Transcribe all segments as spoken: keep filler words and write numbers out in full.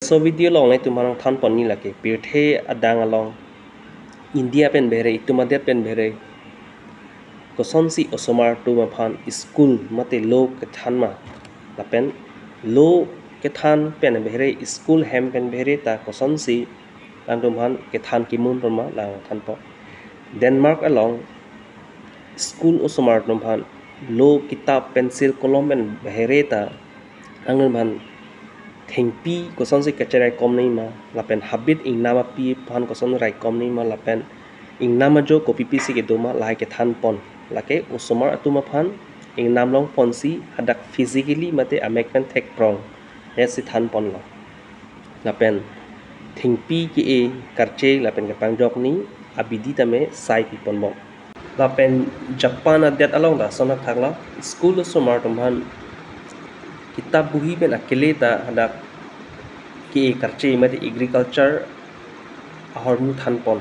So video along nelitum aphan nangthan pon neli lake pirthe adang along India pen behere, itum adet pen behere, kosonsi osomar atum aphan school mate lo kethan ma, lapen lo kethan pen behere, school hem pen behere ta kosonsi alangtum aphan kethan kimun pon ma, la nangthan pon. Denmark along school osomar atum aphan lo, kitap, pencil, kolom pen behere ta alangtum aphan thengpi kosonsi kacheraikom nangji ma, lapen habit ingnam api aphan koson raikom nangji ma, lapen ingnam ajo kopi pisi kedo ma, lahai kethan pon. Lake osomar atum aphan ingnam long ponsi hadak physically mate amek pen thekprong, ya si than ponlo. Lapen thengpi ke-e karche lapen kepangjok nangji abidi tame sai pi ponbom. Lapen Japan adet along ta lason thakthak lo, school osomar atum aphan kitap buhi pen akele ta hadak ke-e karche mate agriculture ahormu than pon.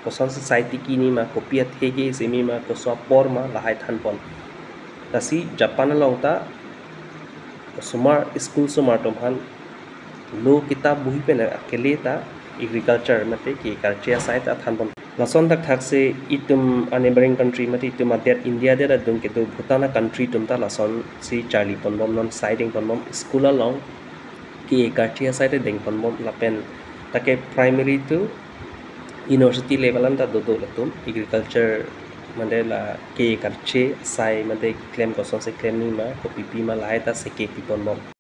Kosonsi sai tiki nangji ma, kopi athe ke semi ma, koso apor ma, lahai than pon. Lasi Japan along ta osomar, school osomar atum aphan lo, kitap, buhi pen akele ta agriculture mate ke-e karche asai ta than pon. Lason thakthak si itum a neighboring country mate itum adet, India adet adung kedo Bhutan a country atum ta lasonsi charli ponbom, non sai deng ponbom, school along ke-e karche asai ta deng ponbom, lapen take primary to university level an ta dodo latum agriculture mate la ke-e karche asai mate klem, kosonsi klem nangji ma, kopi pi ma, lahai ta seke pi ponbom.